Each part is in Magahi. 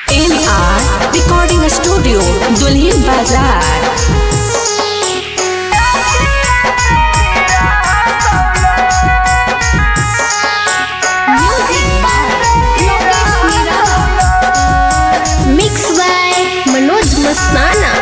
MR recording studio Dulhin Bazar. Music by Lokesh Nirala. Mix by Manoj Mastana.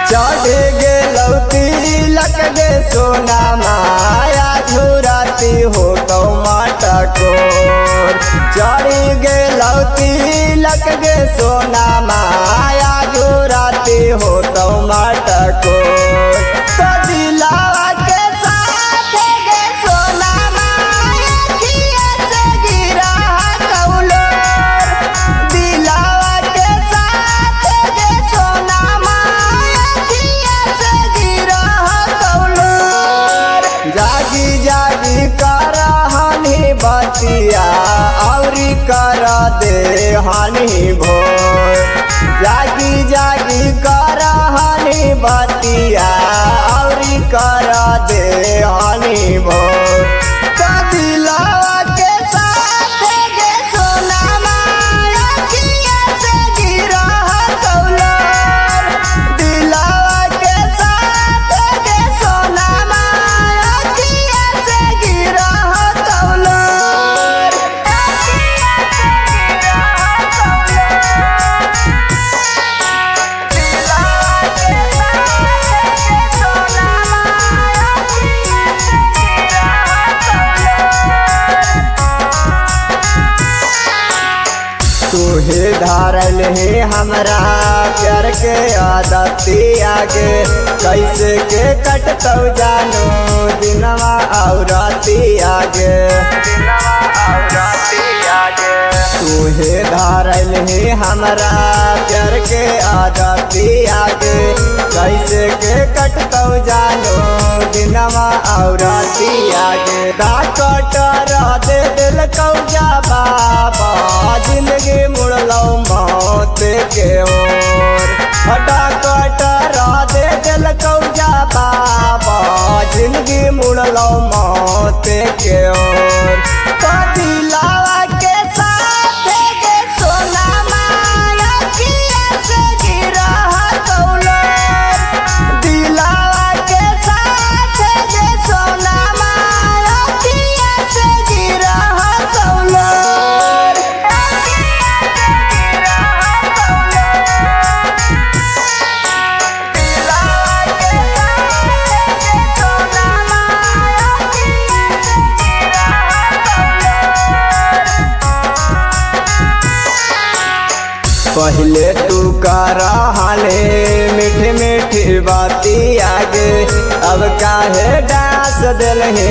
चढ़ गेलौ तिलक गे सोना माया झुराती हो तो मटकोर। चढ़ गेलौ तिलक गे सोना माया झुराती हो तो मटकोर। तो दिलावा के साथ गे सोना माया किया से गिरा कौलोर। दिलावा के साथ गे सोना माया किया से गिरा कौलोर। जागी जागी कर हानि बतिया औरी कर दे हानि भोर। जागी जागी कर हानि बतिया औरी कर दे हानि भोर। तो दिलावा के साथ गे सोना माया किया से गिरा कौलोर। दिलावा के साथ गे सोना माया किया से गिरा कौलोर। तूहे धारल हे हमरा प्यार के आदती आगे, कैसे के कटतौ जानो दिनवा और राती आगे। तूहे धारल हे हमरा प्यार के आदती आगे, कैसे के कटतौ जानो दिनवा और राती आगे। डाकटर दे दिल कौजा बाबा जिंदगी मुड़लौ मौत के ओर। डाकटर दे दिल कौजा बाबा जिंदगी मुड़लौ मौत के ओर। तो दिलावा के साथ गे सोना माया किया से गिरा कौलोर। दिलावा के साथ गे सोना माया किया से गिरा कौलोर। पहले तू कर हाले मीठी मीठी बाती आगे, अब काहे डांस दिल हे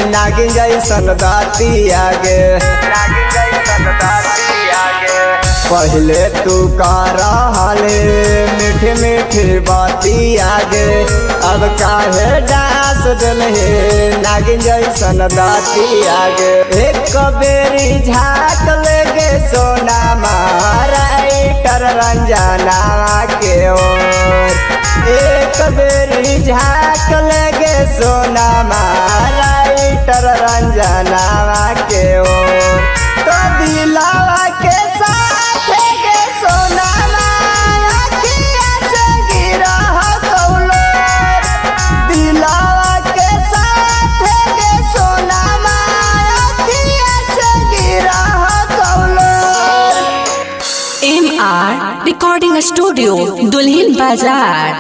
नागिन जैसन दाती आगे। पहले तू कर हाले मीठी मीठी बाती आगे, अब काहे डांस दिल हे नागिन जैसन दाती आगे। एक बेरी झाँक लेगे सोना मारा रंजना के ओर। एक बेरी झाँक लगे सोना मारा रंजना के ओर। तो दिलावा के साथ गे सोना माया किया से गिरा कौलोर। दिलावा के साथ गे सोना माया किया से गिरा कौलोर। MR recording studio Dulhin Bazar.